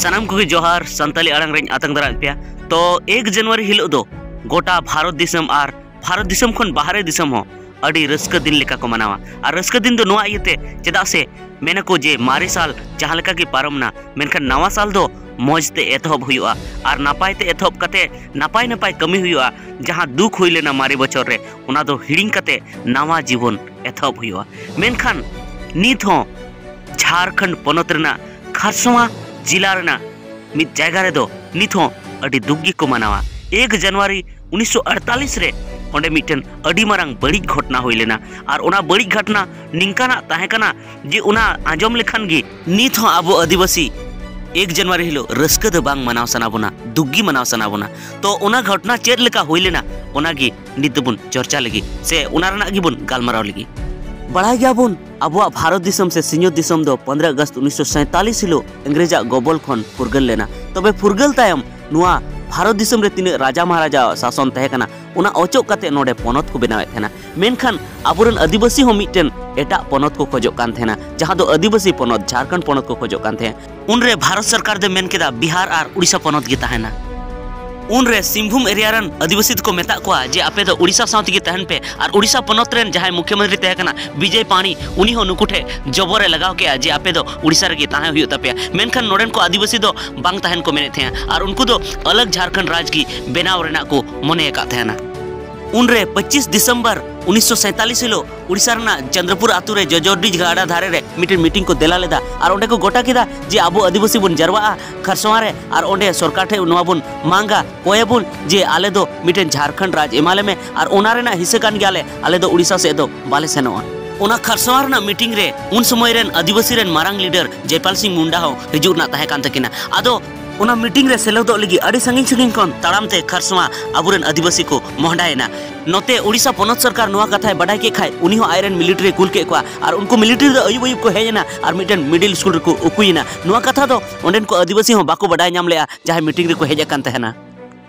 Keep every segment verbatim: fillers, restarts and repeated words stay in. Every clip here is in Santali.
ᱥᱟᱱᱟᱢ ᱠᱚᱜᱮ ᱡᱚᱦᱟᱨ, ᱥᱟᱱᱛᱟᱞᱤ ᱟᱲᱟᱝ ᱨᱮᱧ ᱟᱛᱟᱝ ᱫᱟᱨᱟᱢᱮᱫ ᱯᱮᱭᱟ᱾ ᱛᱚ, ᱮᱠ ᱡᱟᱱᱩᱣᱟᱨᱤ ᱦᱤᱞᱳᱜ ᱫᱚ ᱜᱚᱴᱟ ᱵᱷᱟᱨᱚᱛ ᱫᱤᱥᱚᱢ ᱟᱨ ᱵᱷᱟᱨᱚᱛ ᱫᱤᱥᱚᱢ ᱠᱷᱚᱱ ᱵᱟᱦᱨᱮ ᱫᱤᱥᱚᱢ ᱦᱚᱸ ᱟᱹᱰᱤ ᱨᱟᱹᱥᱠᱟᱹ ᱫᱤᱱ ᱞᱮᱠᱟ ᱠᱚ ᱢᱟᱱᱟᱣᱟ᱾ ᱟᱨ ᱨᱟᱹᱥᱠᱟᱹ ᱫᱤᱱ ᱫᱚ ᱱᱚᱣᱟ ᱤᱭᱟᱹᱛᱮ, ᱪᱮᱫᱟᱜ ᱥᱮ ᱢᱮᱱᱟᱠᱚ ᱡᱮ ᱢᱟᱨᱮ ᱥᱟᱞ ᱡᱟᱦᱟᱸ ᱞᱮᱠᱟ ᱜᱮ ᱯᱟᱨᱚᱢᱱᱟ, ᱢᱮᱱᱠᱷᱟᱱ ᱱᱟᱣᱟ ᱥᱟᱞ ᱫᱚ ᱢᱚᱡᱽ ᱛᱮ ᱮᱛᱚᱦᱚᱵ ᱦᱩᱭᱩᱜᱼᱟ ᱟᱨ ᱱᱟᱯᱟᱭ ᱛᱮ ᱮᱛᱚᱦᱚᱵ ᱠᱟᱛᱮ ᱱᱟᱯᱟᱭ ᱱᱟᱯᱟᱭ ᱠᱟᱹᱢᱤ ᱦᱩᱭᱩᱜᱼᱟ᱾ ᱡᱟᱦᱟᱸ ᱫᱩᱠ ᱦᱩᱭ ᱞᱮᱱᱟ ᱢᱟᱨᱮ ᱵᱚᱪᱷᱚᱨ ᱨᱮ, ᱚᱱᱟ ᱫᱚ ᱦᱤᱲᱤᱧ ᱠᱟᱛᱮ ᱱᱟᱣᱟ ᱡᱤᱵᱚᱱ ᱮᱛᱚᱦᱚᱵ ᱦᱩᱭᱩᱜᱼᱟ᱾ ᱢᱮᱱᱠᱷᱟᱱ ᱱᱤᱛ ᱦᱚᱸ ᱡᱷᱟᱲᱠᱷᱚᱸᱰ ᱯᱚᱱᱚᱛ ᱨᱮᱱᱟᱜ ᱠᱷᱟᱨᱥᱚᱣᱟ ᱡᱤᱞᱟ ᱨᱮᱱᱟᱜ ᱢᱤᱫ ᱡᱟᱭᱜᱟ ᱨᱮᱫᱚ ᱱᱤᱛ ᱦᱚᱸ ᱟᱹᱰᱤ ᱫᱩᱠ ᱜᱮᱠᱚ ᱢᱟᱱᱟᱣᱟ᱾ ᱮᱠ ᱡᱟᱱᱩᱣᱟᱨᱤ ᱩᱱᱤᱥᱥᱚ ᱟᱴᱛᱟᱞᱤᱥ ᱨᱮ ᱚᱸᱰᱮ ᱢᱤᱫᱴᱮᱱ ᱟᱹᱰᱤ ᱢᱟᱨᱟᱝ ᱵᱟᱹᱲᱤᱡ ᱜᱷᱚᱴᱚᱱᱟ ᱦᱩᱭ ᱞᱮᱱᱟ᱾ ᱟᱨ ᱚᱱᱟ ᱵᱟᱹᱲᱤᱡ ᱜᱷᱚᱴᱚᱱᱟ ᱱᱤᱝᱠᱟᱱᱟᱜ ᱛᱟᱦᱮᱸ ᱠᱟᱱᱟ ᱡᱮ ᱚᱱᱟ ᱟᱸᱡᱚᱢ ᱞᱮᱠᱷᱟᱱ ᱜᱮ ᱱᱤᱛ ᱦᱚᱸ ᱟᱵᱚ ᱟᱹᱫᱤᱵᱟᱹᱥᱤ ᱮᱠ ᱡᱟᱱᱩᱣᱟᱨᱤ ᱦᱤᱞᱳᱜ ᱨᱟᱹᱥᱠᱟᱹ ᱫᱚ ᱵᱟᱝ ᱢᱟᱱᱟᱣ ᱥᱟᱱᱟ ᱵᱚᱱᱟ, ᱫᱩᱠ ᱜᱮ ᱢᱟᱱᱟᱣ ᱥᱟᱱᱟ ᱵᱚᱱᱟ᱾ ᱛᱚ, ᱚᱱᱟ ᱜᱷᱚᱴᱚᱱᱟ ᱪᱮᱫ ᱞᱮᱠᱟ ᱦᱩᱭ ᱞᱮᱱᱟ, ᱚᱱᱟ ᱜᱮ ᱱᱤᱛ ᱫᱚᱵᱚᱱ ᱪᱚᱨᱪᱟ ᱞᱟᱹᱜᱤᱫ ᱥᱮ ᱚᱱᱟ ᱨᱮᱱᱟᱜ ᱜᱮᱵᱚᱱ ᱜᱟᱞᱢᱟᱨᱟᱣ ᱞᱟᱹᱜᱤᱫ᱾ ᱵᱟᱲᱟᱭ ᱜᱮᱭᱟᱵᱚᱱ, ᱟᱵᱚᱣᱟᱜ ᱵᱷᱟᱨᱚᱛ ᱫᱤᱥᱚᱢ ᱥᱮ ᱥᱤᱧᱚᱛ ᱫᱤᱥᱚᱢ ᱫᱚ ᱯᱚᱱᱫᱽᱨᱚ ᱟᱜᱚᱥᱴ ᱩᱱᱤᱥᱥᱚ ᱥᱟᱸᱭᱛᱟᱞᱤᱥ ᱦᱤᱞᱳᱜ ᱤᱝᱨᱮᱡᱟᱜ ᱜᱚᱵᱚᱞ ᱠᱷᱚᱱ ᱯᱷᱩᱨᱜᱟᱹᱞ ᱞᱮᱱᱟ᱾ ᱛᱚᱵᱮ ᱯᱷᱩᱨᱜᱟᱹᱞ ᱛᱟᱭᱚᱢ ᱱᱚᱣᱟ ᱵᱷᱟᱨᱚᱛ ᱫᱤᱥᱚᱢ ᱨᱮ ᱛᱤᱱᱟᱹᱜ ᱨᱟᱡᱟ ᱢᱟᱦᱟᱨᱟᱡᱟᱣᱟᱜ ᱥᱟᱥᱚᱱ ᱛᱟᱦᱮᱸ ᱠᱟᱱᱟ, ᱚᱱᱟ ᱚᱪᱚᱜ ᱠᱟᱛᱮ ᱱᱚᱰᱮ ᱯᱚᱱᱚᱛ ᱠᱚ ᱵᱮᱱᱟᱣᱮᱫ ᱛᱟᱦᱮᱱᱟ᱾ ᱢᱮᱱᱠᱷᱟᱱ ᱟᱵᱚᱨᱮᱱ ᱟᱹᱫᱤᱵᱟᱹᱥᱤ ᱦᱚᱸ ᱢᱤᱫᱴᱮᱱ ᱮᱴᱟᱜ ᱯᱚᱱᱚᱛ ᱠᱚ ᱠᱷᱚᱡᱚᱜ ᱠᱟᱱ ᱛᱟᱦᱮᱱᱟ, ᱡᱟᱦᱟᱸ ᱫᱚ ᱟᱹᱫᱤᱵᱟᱹᱥᱤ ᱯᱚᱱᱚᱛ ᱡᱷᱟᱲᱠᱷᱚᱸᱰ ᱯᱚᱱᱚᱛ ᱠᱚ ᱠᱷᱚᱡᱚᱜ ᱠᱟᱱ ᱛᱟᱦᱮᱸᱫ᱾ ᱩᱱᱨᱮ ᱵᱷᱟᱨᱚᱛ ᱥᱚᱨᱠᱟᱨ ᱫᱚᱭ ᱢᱮᱱ ᱠᱮᱫᱟ ᱵᱤᱦᱟᱨ ᱟᱨ ᱩᱲᱤᱥᱥᱟ ᱯᱚᱱᱚᱛ ᱜᱮ ᱛᱟᱦᱮᱱᱟ᱾ ᱩᱱᱨᱮ ᱥᱤᱝᱵᱷᱩᱢ ᱮᱨᱤᱭᱟ ᱨᱮᱱ ᱟᱹᱫᱤᱵᱟᱹᱥᱤ ᱫᱚᱠᱚ ᱢᱮᱛᱟᱜ ᱠᱚᱣᱟ ᱡᱮ ᱟᱯᱮ ᱫᱚ ᱩᱲᱤᱥᱥᱟ ᱥᱟᱶ ᱛᱮᱜᱮ ᱛᱟᱦᱮᱱ ᱯᱮ᱾ ᱟᱨ ᱩᱲᱤᱥᱥᱟ ᱯᱚᱱᱚᱛ ᱨᱮᱱ ᱡᱟᱦᱟᱸᱭ ᱢᱩᱠᱷᱭᱚᱢᱚᱱᱛᱨᱤ ᱛᱟᱦᱮᱸ ᱠᱟᱱᱟ ᱵᱤᱡᱚᱭ ᱯᱟᱬᱤ, ᱩᱱᱤ ᱦᱚᱸ ᱱᱩᱠᱩ ᱴᱷᱮᱱ ᱡᱚᱵᱚᱨ ᱮ ᱞᱟᱜᱟᱣ ᱠᱮᱫᱼᱟ ᱡᱮ ᱟᱯᱮ ᱫᱚ ᱩᱲᱤᱥᱥᱟ ᱨᱮᱜᱮ ᱛᱟᱦᱮᱸ ᱦᱩᱭᱩᱜ ᱛᱟᱯᱮᱭᱟ᱾ ᱢᱮᱱᱠᱷᱟᱱ ᱱᱚᱰᱮᱱ ᱠᱚ ᱟᱹᱫᱤᱵᱟᱹᱥᱤ ᱫᱚ ᱵᱟᱝ ᱛᱟᱦᱮᱱ ᱠᱚ ᱢᱮᱱᱮᱫ ᱛᱟᱦᱮᱸᱫ ᱟᱨ ᱩᱱᱠᱩ ᱫᱚ ᱟᱞᱟᱜᱽ ᱡᱷᱟᱲᱠᱷᱚᱸᱰ ᱨᱟᱡᱽ ᱜᱮ ᱵᱮᱱᱟᱣ ᱨᱮᱱᱟᱜ ᱠᱚ ᱢᱚᱱᱮ ᱟᱠᱟᱫ ᱛᱟᱦᱮᱱᱟ᱾ ᱩᱱᱨᱮ ᱯᱚᱸᱪᱤᱥ ᱰᱤᱥᱮᱢᱵᱚᱨ ᱩᱱᱤᱥᱥᱚ ᱥᱟᱸᱭᱛᱟᱞᱤᱥ ᱦᱤᱞᱳᱜ ᱩᱲᱤᱥᱥᱟ ᱨᱮᱱᱟᱜ ᱪᱚᱱᱫᱨᱚᱯᱩᱨ ᱟᱛᱳ ᱨᱮ ᱡᱚᱡᱚᱰᱤ ᱜᱟᱰᱟ ᱫᱷᱟᱨᱮ ᱨᱮ ᱢᱤᱫᱴᱮᱱ ᱢᱤᱴᱤᱝ ᱠᱚ ᱫᱮᱞᱟ ᱞᱮᱫᱟ ᱟᱨ ᱚᱸᱰᱮ ᱠᱚ ᱜᱚᱴᱟ ᱠᱮᱫᱟ ᱡᱮ ᱟᱵᱚ ᱟᱹᱫᱤᱵᱟᱹᱥᱤ ᱵᱚᱱ ᱡᱟᱨᱣᱟᱜᱼᱟ ᱠᱷᱟᱨᱥᱚᱣᱟ ᱨᱮ ᱟᱨ ᱚᱸᱰᱮ ᱥᱚᱨᱠᱟᱨ ᱴᱷᱮᱱ ᱱᱚᱣᱟ ᱵᱚᱱ ᱢᱟᱝᱟ, ᱠᱚᱭᱟᱵᱚᱱ ᱡᱮ ᱟᱞᱮ ᱫᱚ ᱢᱤᱫᱴᱮᱱ ᱡᱷᱟᱲᱠᱷᱚᱸᱰ ᱨᱟᱡᱽ ᱮᱢᱟ ᱞᱮᱢᱮ ᱟᱨ ᱚᱱᱟ ᱨᱮᱱᱟᱜ ᱦᱤᱥᱟᱹ ᱠᱟᱱ ᱜᱮᱭᱟᱞᱮ, ᱟᱞᱮ ᱫᱚ ᱩᱲᱤᱥᱥᱟ ᱥᱮᱫ ᱫᱚ ᱵᱟᱞᱮ ᱥᱮᱱᱚᱜᱼᱟ᱾ ᱚᱱᱟ ᱠᱷᱟᱨᱥᱚᱣᱟ ᱨᱮᱱᱟᱜ ᱢᱤᱴᱤᱝ ᱨᱮ ᱩᱱ ᱥᱚᱢᱚᱭ ᱨᱮᱱ ᱟᱹᱫᱤᱵᱟᱹᱥᱤ ᱨᱮᱱ ᱢᱟᱨᱟᱝ ᱞᱤᱰᱟᱨ ᱡᱚᱭᱯᱟᱞ ᱥᱤᱝ ᱢᱩᱱᱰᱟ ᱦᱚᱸ ᱦᱤᱡᱩᱜ ᱨᱮᱱᱟᱜ ᱛᱟᱦᱮᱸ ᱠᱟᱱ ᱛᱟᱹᱠᱤᱱᱟ᱾ ᱟᱫᱚ ᱚᱱᱟ ᱢᱤᱴᱤᱝ ᱨᱮ ᱥᱮᱞᱮᱫᱚᱜ ᱞᱟᱹᱜᱤᱫ ᱟᱹᱰᱤ ᱥᱟᱺᱜᱤᱧ ᱥᱟᱺᱜᱤᱧ ᱠᱷᱚᱱ ᱛᱟᱲᱟᱢ ᱛᱮ ᱠᱷᱟᱨᱥᱚᱣᱟ ᱟᱵᱚᱨᱮᱱ ᱟᱹᱫᱤᱵᱟᱹᱥᱤ ᱠᱚ ᱢᱚᱦᱰᱟᱭᱮᱱᱟ᱾ ᱱᱚᱛᱮ ᱩᱲᱤᱥᱥᱟ ᱯᱚᱱᱚᱛ ᱥᱚᱨᱠᱟᱨ ᱱᱚᱣᱟ ᱠᱟᱛᱷᱟᱭ ᱵᱟᱰᱟᱭ ᱠᱮᱫ ᱠᱷᱟᱡ ᱩᱱᱤ ᱦᱚᱸ ᱟᱡᱨᱮᱱ ᱢᱤᱞᱤᱴᱟᱨᱤ ᱠᱩᱞ ᱠᱮᱫ ᱠᱚᱣᱟ ᱟᱨ ᱩᱱᱠᱩ ᱢᱤᱞᱤᱴᱟᱨᱤ ᱫᱚ ᱟᱹᱭᱩᱵ ᱟᱹᱭᱩᱵ ᱠᱚ ᱦᱮᱡ ᱮᱱᱟ ᱟᱨ ᱢᱤᱫᱴᱮᱱ ᱢᱤᱰᱤᱞ ᱥᱠᱩᱞ ᱨᱮᱠᱚ ᱩᱠᱩᱭᱮᱱᱟ᱾ ᱱᱚᱣᱟ ᱠᱟᱛᱷᱟ ᱫᱚ ᱚᱸᱰᱮᱱ ᱠᱚ ᱟᱹᱫᱤᱵᱟᱹᱥᱤ ᱦᱚᱸ ᱵᱟᱠᱚ ᱵᱟᱰᱟᱭ ᱧᱟᱢ ᱞᱮᱫᱼᱟ ᱡᱟᱦᱟᱸᱭ ᱢᱤᱴᱤᱝ ᱨᱮᱠᱚ ᱦᱮᱡ ᱟᱠᱟᱱ ᱛᱟᱦᱮᱱᱟ᱾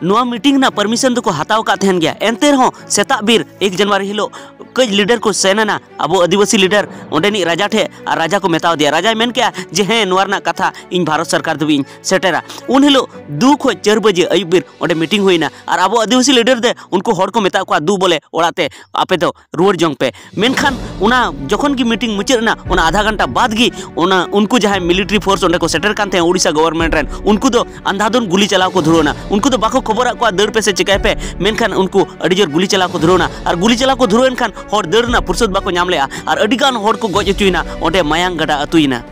ᱱᱚᱣᱟ ᱢᱤᱴᱤᱝ ᱨᱮᱱᱟᱜ ᱯᱟᱨᱢᱤᱥᱚᱱ ᱫᱚᱠᱚ ᱦᱟᱛᱟᱣ ᱟᱠᱟᱫ ᱛᱟᱦᱮᱱ ᱜᱮᱭᱟ᱾ ᱮᱱᱛᱮ ᱨᱮᱦᱚᱸ ᱥᱮᱛᱟᱜ ᱵᱤᱨ ᱮᱠ ᱡᱟᱱᱩᱣᱟᱨᱤ ᱦᱤᱞᱳᱜ ᱠᱟᱹᱡ ᱞᱤᱰᱟᱨ ᱠᱚ ᱥᱮᱱ ᱮᱱᱟ ᱟᱵᱚ ᱟᱹᱫᱤᱵᱟᱹᱥᱤ ᱞᱤᱰᱟᱨ ᱚᱸᱰᱮᱱᱤᱡ ᱨᱟᱡᱟ ᱴᱷᱮᱡ, ᱟᱨ ᱨᱟᱡᱟ ᱠᱚ ᱢᱮᱛᱟᱣ ᱫᱮᱭᱟ᱾ ᱨᱟᱡᱟᱭ ᱢᱮᱱ ᱠᱮᱜᱼᱟ ᱡᱮ, "ᱦᱮᱸ, ᱱᱚᱣᱟ ᱨᱮᱱᱟᱜ ᱠᱟᱛᱷᱟ ᱤᱧ ᱵᱷᱟᱨᱚᱛ ᱥᱚᱨᱠᱟᱨ ᱫᱷᱟᱹᱵᱤᱡ ᱤᱧ ᱥᱮᱴᱮᱨᱟ᱾" ᱩᱱ ᱦᱤᱞᱳᱜ ᱫᱩ ᱠᱷᱚᱡ ᱪᱟᱨ ᱵᱟᱡᱮ ᱟᱹᱭᱩᱵ ᱵᱤᱨ ᱚᱸᱰᱮ ᱢᱤᱴᱤᱝ ᱦᱩᱭᱱᱟ, ᱟᱨ ᱟᱵᱚ ᱟᱹᱫᱤᱵᱟᱹᱥᱤ ᱞᱤᱰᱟᱨ ᱫᱮ ᱩᱱᱠᱩ ᱦᱚᱲ ᱠᱚ ᱢᱮᱛᱟᱜ ᱠᱚᱣᱟ, "ᱫᱩ ᱵᱚᱞᱮ ᱚᱲᱟᱜ ᱛᱮ ᱟᱯᱮ ᱫᱚ ᱨᱩᱣᱟᱹᱲ ᱡᱚᱝ ᱯᱮ᱾" ᱢᱮᱱᱠᱷᱟᱱ ᱚᱱᱟ ᱡᱚᱠᱷᱚᱱ ᱜᱮ ᱢᱤᱴᱤᱝ ᱢᱩᱪᱟᱹᱫ ᱮᱱᱟ, ᱚᱱᱟ ᱟᱫᱷᱟ ᱜᱷᱚᱱᱴᱟ ᱵᱟᱫᱽ ᱜᱮ ᱚᱱᱟ ᱩᱱᱠᱩ ᱡᱟᱦᱟᱸᱭ ᱢᱤᱞᱤᱴᱟᱨᱤ ᱯᱷᱳᱨᱥ ᱚᱸᱰᱮ ᱠᱚ ᱥᱮᱴᱮᱨ ᱠᱟᱱ ᱛᱟᱦᱮᱸᱫ ᱩᱲᱤᱥᱥᱟ ᱜᱚᱵᱷᱚᱨᱱᱢᱮᱱᱴ ᱨᱮᱱ, ᱩᱱᱠᱩ ᱫᱚ ᱟᱱᱫᱷᱟᱫᱷᱩᱱ ᱜᱩᱞᱤ ᱪᱟᱞᱟᱣ ᱠᱚ ᱫᱷᱩᱨᱟᱹᱣ ᱮᱱᱟ᱾ ᱩᱱᱠᱩ ᱫᱚ ᱵᱟᱠᱚ ᱠᱷᱚᱵᱚᱨᱟᱫ ᱠᱚᱣᱟ ᱫᱟᱹᱲ ᱯᱮ ᱥᱮ ᱪᱤᱠᱟᱹᱭ ᱯᱮ, ᱢᱮᱱᱠᱷᱟᱱ ᱩᱱᱠᱩ ᱟᱹᱰᱤ ᱡᱳᱨ ᱜᱩᱞᱤ ᱪᱟᱞᱟᱣ ᱠᱚ ᱫᱷᱩᱨᱟᱹᱣ ᱮᱱᱟ᱾ ᱟᱨ ᱜᱩᱞᱤ ᱪᱟᱞᱟᱣ ᱠᱚ ᱫᱷᱩᱨᱟᱹᱣ ᱮᱱ ᱠᱷᱟᱱ ᱦᱚᱲ ᱫᱟᱹᱲ ᱨᱮᱱᱟᱜ ᱯᱷᱩᱨᱥᱚᱛ ᱵᱟᱠᱚ ᱧᱟᱢ ᱞᱮᱜᱼᱟ, ᱟᱨ ᱟᱹᱰᱤ ᱜᱟᱱ ᱦᱚᱲ ᱠᱚ ᱜᱚᱡ ᱦᱚᱪᱚᱭᱮᱱᱟ, ᱚᱸᱰᱮ ᱢᱟᱭᱟᱝ ᱜᱟᱰᱟ ᱟᱹᱛᱩᱭᱮᱱᱟ᱾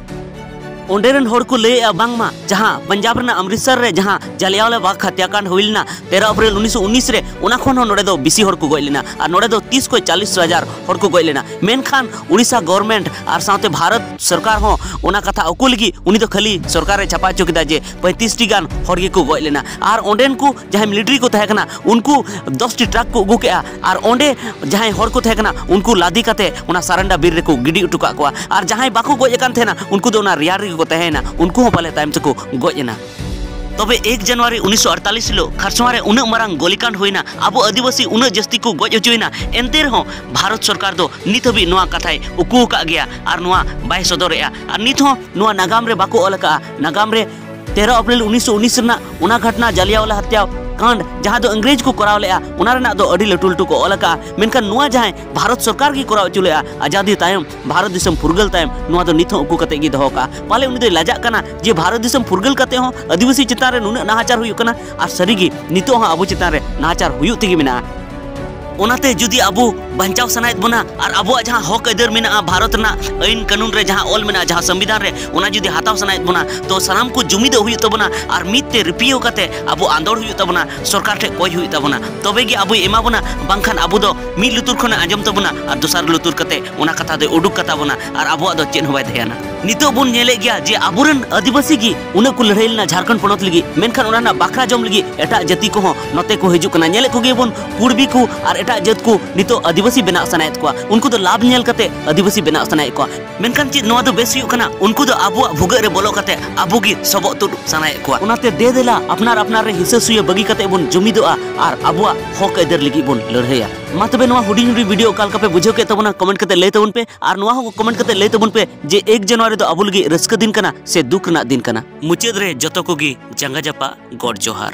ᱚᱸᱰᱮ ᱨᱮᱱ ᱦᱚᱲ ᱠᱚ ᱞᱟᱹᱭᱮᱜᱼᱟ ᱵᱟᱝᱢᱟ ᱡᱟᱦᱟᱸ ᱯᱟᱧᱡᱟᱵᱽ ᱨᱮᱱᱟᱜ ᱚᱢᱨᱤᱛᱥᱚᱨ ᱨᱮ ᱡᱟᱦᱟᱸ ᱡᱟᱞᱤᱭᱟᱣᱟᱞᱟ ᱵᱟᱜᱽ ᱦᱚᱛᱭᱟᱠᱟᱱᱰ ᱦᱩᱭ ᱞᱮᱱᱟ ᱛᱮᱨᱚ ᱮᱯᱨᱤᱞ ᱩᱱᱤᱥᱥᱚ ᱩᱱᱤᱥ ᱨᱮ, ᱚᱱᱟ ᱠᱷᱚᱱ ᱦᱚᱸ ᱱᱚᱰᱮ ᱫᱚ ᱵᱮᱥᱤ ᱦᱚᱲ ᱠᱚ ᱜᱚᱡ ᱞᱮᱱᱟ, ᱟᱨ ᱱᱚᱰᱮ ᱫᱚ ᱛᱤᱥ ᱠᱷᱚᱱ ᱪᱟᱞᱤᱥ ᱦᱟᱡᱟᱨ ᱦᱚᱲ ᱠᱚ ᱜᱚᱡ ᱞᱮᱱᱟ᱾ ᱢᱮᱱᱠᱷᱟᱱ ᱩᱲᱤᱥᱥᱟ ᱜᱚᱵᱷᱚᱨᱱᱢᱮᱱᱴ ᱟᱨ ᱥᱟᱶᱛᱮ ᱵᱷᱟᱨᱚᱛ ᱥᱚᱨᱠᱟᱨ ᱦᱚᱸ ᱚᱱᱟ ᱠᱟᱛᱷᱟ ᱚᱠᱚ ᱞᱟᱹᱜᱤᱫ, ᱩᱱᱤ ᱫᱚ ᱠᱷᱟᱹᱞᱤ ᱥᱚᱨᱠᱟᱨ ᱨᱮ ᱪᱷᱟᱯᱟ ᱦᱚᱪᱚ ᱠᱮᱫᱟ ᱡᱮ ᱯᱚᱸᱭᱛᱨᱤᱥ ᱴᱤ ᱜᱟᱱ ᱦᱚᱲ ᱜᱮᱠᱚ ᱜᱚᱡ ᱞᱮᱱᱟ᱾ ᱟᱨ ᱚᱸᱰᱮᱱ ᱠᱚ ᱡᱟᱦᱟᱸᱭ ᱢᱤᱞᱤᱴᱟᱨᱤ ᱠᱚ ᱛᱟᱦᱮᱸ ᱠᱟᱱᱟ, ᱩᱱᱠᱩ ᱫᱚᱥ ᱴᱤ ᱴᱨᱟᱠ ᱠᱚ ᱟᱹᱜᱩ ᱠᱮᱜᱼᱟ, ᱟᱨ ᱚᱸᱰᱮ ᱡᱟᱦᱟᱸᱭ ᱦᱚᱲ ᱠᱚ ᱛᱟᱦᱮᱸ ᱠᱟᱱᱟ, ᱩᱱᱠᱩ ᱞᱟᱫᱮ ᱠᱟᱛᱮ ᱚᱱᱟ ᱥᱟᱨᱮᱱᱰᱟ ᱵᱤᱨ ᱨᱮᱠᱚ ᱜᱤᱰᱤ ᱦᱚᱴᱚ ᱠᱟᱜ ᱠᱚᱣᱟ᱾ ᱟᱨ ᱡᱟᱦᱟᱸᱭ ᱵᱟᱠᱚ ᱜᱚᱡ ᱟᱠᱟᱱ ᱛᱟᱦᱮᱱᱟ, ᱩᱱᱠᱩ ᱫᱚ ᱚᱱᱟ ᱨᱮᱭᱟᱲ ᱨᱮᱜᱮ ᱠᱚ ᱛᱟᱦᱮᱸᱭᱮᱱᱟ, ᱩᱱᱠᱩ ᱦᱚᱸ ᱯᱟᱞᱮ ᱛᱟᱭᱚᱢ ᱛᱮᱠᱚ ᱜᱚᱡ ᱮᱱᱟ᱾ ᱛᱚᱵᱮ ᱮᱠ ᱡᱟᱱᱩᱣᱟᱨᱤ ᱩᱱᱤᱥᱥᱚ ᱟᱴᱛᱟᱞᱤᱥ ᱦᱤᱞᱳᱜ ᱠᱷᱟᱨᱥᱚᱣᱟ ᱨᱮ ᱩᱱᱟᱹᱜ ᱢᱟᱨᱟᱝ ᱜᱚᱞᱤᱠᱟᱱᱰ ᱦᱩᱭᱱᱟ, ᱟᱵᱚ ᱟᱹᱫᱤᱵᱟᱹᱥᱤ ᱩᱱᱟᱹᱜ ᱡᱟᱹᱥᱛᱤ ᱠᱚ ᱜᱚᱡ ᱦᱚᱪᱚᱭᱮᱱᱟ, ᱮᱱᱛᱮ ᱨᱮᱦᱚᱸ ᱵᱷᱟᱨᱚᱛ ᱥᱚᱨᱠᱟᱨ ᱫᱚ ᱱᱤᱛ ᱦᱟᱹᱵᱤᱡ ᱱᱚᱣᱟ ᱠᱟᱛᱷᱟᱭ ᱩᱠᱩ ᱟᱠᱟᱫ ᱜᱮᱭᱟ ᱟᱨ ᱱᱚᱣᱟ ᱵᱟᱭ ᱥᱚᱫᱚᱨᱮᱜᱼᱟ᱾ ᱟᱨ ᱱᱤᱛ ᱦᱚᱸ ᱱᱚᱣᱟ ᱱᱟᱜᱟᱢ ᱨᱮ ᱵᱟᱠᱚ ᱚᱞ ᱟᱠᱟᱫᱼᱟ᱾ ᱱᱟᱜᱟᱢ ᱨᱮ ᱛᱮᱨᱚ ᱮᱯᱨᱤᱞ ᱩᱱᱤᱥᱥᱚ ᱩᱱᱤᱥ ᱨᱮᱱᱟᱜ ᱚᱱᱟ ᱜᱷᱚᱴᱱᱟ, ᱡᱟᱞᱤᱭᱟᱣᱟᱞᱟ ᱦᱚᱛᱭᱟ ᱠᱟᱱᱰ, ᱡᱟᱦᱟᱸ ᱫᱚ ᱤᱝᱨᱮᱡᱽ ᱠᱚ ᱠᱚᱨᱟᱣ ᱞᱮᱜᱼᱟ, ᱚᱱᱟ ᱨᱮᱱᱟᱜ ᱫᱚ ᱟᱹᱰᱤ ᱞᱟᱹᱴᱩ ᱞᱟᱹᱴᱩ ᱠᱚ ᱚᱞ ᱟᱠᱟᱫᱼᱟ᱾ ᱢᱮᱱᱠᱷᱟᱱ ᱱᱚᱣᱟ ᱡᱟᱦᱟᱸᱭ ᱵᱷᱟᱨᱚᱛ ᱥᱚᱨᱠᱟᱨ ᱜᱮ ᱠᱚᱨᱟᱣ ᱦᱚᱪᱚ ᱞᱮᱜᱼᱟ, ᱟᱡᱟᱫᱤ ᱛᱟᱭᱚᱢ, ᱵᱷᱟᱨᱚᱛ ᱫᱤᱥᱚᱢ ᱯᱷᱩᱨᱜᱟᱹᱞ ᱛᱟᱭᱚᱢ, ᱱᱚᱣᱟ ᱫᱚ ᱱᱤᱛ ᱦᱚᱸ ᱩᱠᱩ ᱠᱟᱛᱮ ᱜᱮ ᱫᱚᱦᱚ ᱠᱟᱜᱼᱟ᱾ ᱯᱟᱞᱮ ᱩᱱᱤ ᱫᱚᱭ ᱞᱟᱡᱟᱜ ᱠᱟᱱᱟ ᱡᱮ ᱵᱷᱟᱨᱚᱛ ᱫᱤᱥᱚᱢ ᱯᱷᱩᱨᱜᱟᱹᱞ ᱠᱟᱛᱮ ᱦᱚᱸ ᱟᱹᱫᱤᱵᱟᱹᱥᱤ ᱪᱮᱛᱟᱱ ᱨᱮ ᱱᱩᱱᱟᱹᱜ ᱱᱟᱦᱟᱪᱟᱨ ᱦᱩᱭᱩᱜ ᱠᱟᱱᱟ, ᱟᱨ ᱥᱟᱹᱨᱤᱜᱮ ᱱᱤᱛᱚᱜ ᱦᱚᱸ ᱟᱵᱚ ᱪᱮᱛᱟᱱ ᱨᱮ ᱱᱟᱦᱟᱪᱟᱨ ᱦᱩᱭᱩᱜ ᱛᱮᱜᱮ ᱢᱮᱱᱟᱜᱼᱟ᱾ ᱚᱱᱟᱛᱮ ᱡᱩᱫᱤ ᱟᱵᱚ ᱵᱟᱧᱪᱟᱣ ᱥᱟᱱᱟᱭᱮᱫ ᱵᱚᱱᱟ ᱟᱨ ᱟᱵᱚᱣᱟᱜ ᱡᱟᱦᱟᱸ ᱦᱚᱠ ᱟᱹᱭᱫᱟᱹᱨ ᱢᱮᱱᱟᱜᱼᱟ, ᱵᱷᱟᱨᱚᱛ ᱨᱮᱱᱟᱜ ᱟᱹᱭᱤᱱ ᱠᱟᱹᱱᱩᱱ ᱨᱮ ᱡᱟᱦᱟᱸ ᱚᱞ ᱢᱮᱱᱟᱜᱼᱟ, ᱡᱟᱦᱟᱸ ᱥᱚᱝᱵᱤᱫᱷᱟᱱ ᱨᱮ, ᱚᱱᱟ ᱡᱩᱫᱤ ᱦᱟᱛᱟᱣ ᱥᱟᱱᱟᱭᱮᱫ ᱵᱚᱱᱟ, ᱛᱚ ᱥᱟᱱᱟᱢ ᱠᱚ ᱡᱩᱢᱤᱫᱚᱜ ᱦᱩᱭᱩᱜ ᱛᱟᱵᱚᱱᱟ ᱟᱨ ᱢᱤᱫ ᱛᱮ ᱨᱤᱯᱤᱭᱟᱹᱣ ᱠᱟᱛᱮ ᱟᱵᱚ ᱟᱸᱫᱳᱲ ᱦᱩᱭᱩᱜ ᱛᱟᱵᱚᱱᱟ, ᱥᱚᱨᱠᱟᱨ ᱴᱷᱮᱱ ᱠᱚᱭ ᱦᱩᱭᱩᱜ ᱛᱟᱵᱚᱱᱟ, ᱛᱚᱵᱮ ᱜᱮ ᱟᱵᱚᱭ ᱮᱢᱟ ᱵᱚᱱᱟ, ᱵᱟᱝᱠᱷᱟᱱ ᱟᱵᱚ ᱫᱚ ᱢᱤᱫ ᱞᱩᱛᱩᱨ ᱠᱷᱚᱱᱮ ᱟᱸᱡᱚᱢ ᱛᱟᱵᱚᱱᱟ ᱟᱨ ᱫᱚᱥᱟᱨ ᱞᱩᱛᱩᱨ ᱠᱟᱛᱮ ᱚᱱᱟ ᱠᱟᱛᱷᱟ ᱫᱚᱭ ᱩᱰᱩᱠ ᱠᱟᱛᱟ ᱵᱚᱱᱟ ᱟᱨ ᱟᱵᱚᱣᱟᱜ ᱫᱚ ᱪᱮᱫ ᱦᱚᱸ ᱵᱟᱭ ᱫᱷᱮᱭᱟᱱᱟ᱾ ᱱᱤᱛᱚᱜ ᱵᱚᱱ ᱧᱮᱞᱮᱫ ᱜᱮᱭᱟ ᱡᱮ ᱟᱵᱚᱨᱮᱱ ᱟᱹᱫᱤᱵᱟᱹᱥᱤ ᱜᱮ ᱩᱱᱟᱹᱜ ᱠᱚ ᱞᱟᱹᱲᱦᱟᱹᱭ ᱞᱮᱱᱟ ᱡᱷᱟᱲᱠᱷᱚᱸᱰ ᱯᱚᱱᱚᱛ ᱞᱟᱹᱜᱤᱫ, ᱢᱮᱱᱠᱷᱟᱱ ᱚᱱᱟ ᱨᱮᱱᱟᱜ ᱵᱟᱠᱷᱨᱟ ᱡᱚᱢ ᱞᱟᱹᱜᱤᱫ ᱮᱴᱟᱜ ᱡᱟᱹᱛᱤ ᱠᱚᱦᱚᱸ ᱱᱚᱛᱮ ᱠᱚ ᱦᱤᱡᱩᱜ ᱠᱟᱱᱟ᱾ ᱧᱮᱞᱮᱫ ᱠᱚᱜᱮᱭᱟᱵᱚᱱ ᱠᱩᱲᱵᱤ ᱠᱚ ᱟᱨ ᱮᱴᱟᱜ ᱡᱟᱹᱛ ᱠᱚ ᱱᱤᱛᱚᱜ ᱟᱹᱫᱤᱵᱟᱹᱥᱤ ᱵᱮᱱᱟᱜ ᱥᱟᱱᱟᱭᱮᱫ ᱠᱚᱣᱟ, ᱩᱱᱠᱩ ᱫᱚ ᱞᱟᱵᱷ ᱧᱮᱞ ᱠᱟᱛᱮ ᱟᱹᱫᱤᱵᱟᱹᱥᱤ ᱵᱮᱱᱟᱜ ᱥᱟᱱᱟᱭᱮᱫ ᱠᱚᱣᱟ᱾ ᱢᱮᱱᱠᱷᱟᱱ ᱪᱮᱫ ᱱᱚᱣᱟ ᱫᱚ ᱵᱮᱥ ᱦᱩᱭᱩᱜ ᱠᱟᱱᱟ? ᱩᱱᱠᱩ ᱫᱚ ᱟᱵᱚᱣᱟᱜ ᱵᱷᱩᱜᱟᱹᱜ ᱨᱮ ᱵᱚᱞᱚ ᱠᱟᱛᱮ ᱟᱵᱚ ᱜᱮ ᱥᱚᱵᱚᱜ ᱛᱩᱫ ᱥᱟᱱᱟᱭᱮᱫ ᱠᱚᱣᱟ᱾ ᱚᱱᱟᱛᱮ ᱫᱮ ᱫᱮᱞᱟ ᱟᱯᱱᱟᱨ ᱟᱯᱱᱟᱨ ᱨᱮ ᱦᱤᱥᱟᱹ ᱥᱩᱭᱟᱹ ᱵᱟᱹᱜᱤ ᱠᱟᱛᱮ ᱵᱚᱱ ᱡᱩᱢᱤᱫᱚᱜᱼᱟ ᱟᱨ ᱟᱵᱚᱣᱟᱜ ᱦᱚᱠ ᱟᱹᱭᱫᱟᱹᱨ ᱞᱟᱹᱜᱤᱫ ᱵᱚᱱ ᱞᱟᱹᱲᱦᱟᱹᱭᱟ᱾ ᱢᱟ ᱛᱚᱵᱮ ᱱᱚᱣᱟ ᱦᱩᱰᱤᱧ ᱦᱩᱰᱤᱧ ᱵᱷᱤᱰᱤᱭᱳ ᱚᱠᱟ ᱞᱮᱠᱟ ᱯᱮ ᱵᱩᱡᱷᱟᱹᱣ ᱠᱮᱫ ᱛᱟᱵᱚᱱᱟ ᱠᱚᱢᱮᱱᱴ ᱠᱟᱛᱮ ᱞᱟᱹᱭ ᱛᱟᱵᱚᱱ ᱯᱮ, ᱟᱨ ᱱᱚᱣᱟ ᱦᱚᱸ ᱠᱚᱢᱮᱱᱴ ᱠᱟᱛᱮ ᱞᱟᱹᱭ ᱛᱟᱵᱚᱱ ᱯᱮ ᱡᱮ ᱮᱠ ᱡᱟᱱᱩᱣᱟᱨᱤ ᱫᱚ ᱟᱵᱚ ᱞᱟᱹᱜᱤᱫ ᱨᱟᱹᱥᱠᱟᱹ ᱫᱤᱱ ᱠᱟᱱᱟ ᱥᱮ ᱫᱩᱠ ᱨᱮᱱᱟᱜ ᱫᱤᱱ ᱠᱟᱱᱟ᱾ ᱢᱩᱪᱟᱹᱫ ᱨᱮ ᱡᱚᱛᱚ ᱠᱚᱜᱮ ᱡᱟᱸᱜᱟ ᱡᱟᱯᱟᱜ ᱜᱚᱰ ᱡᱚᱦᱟᱨ᱾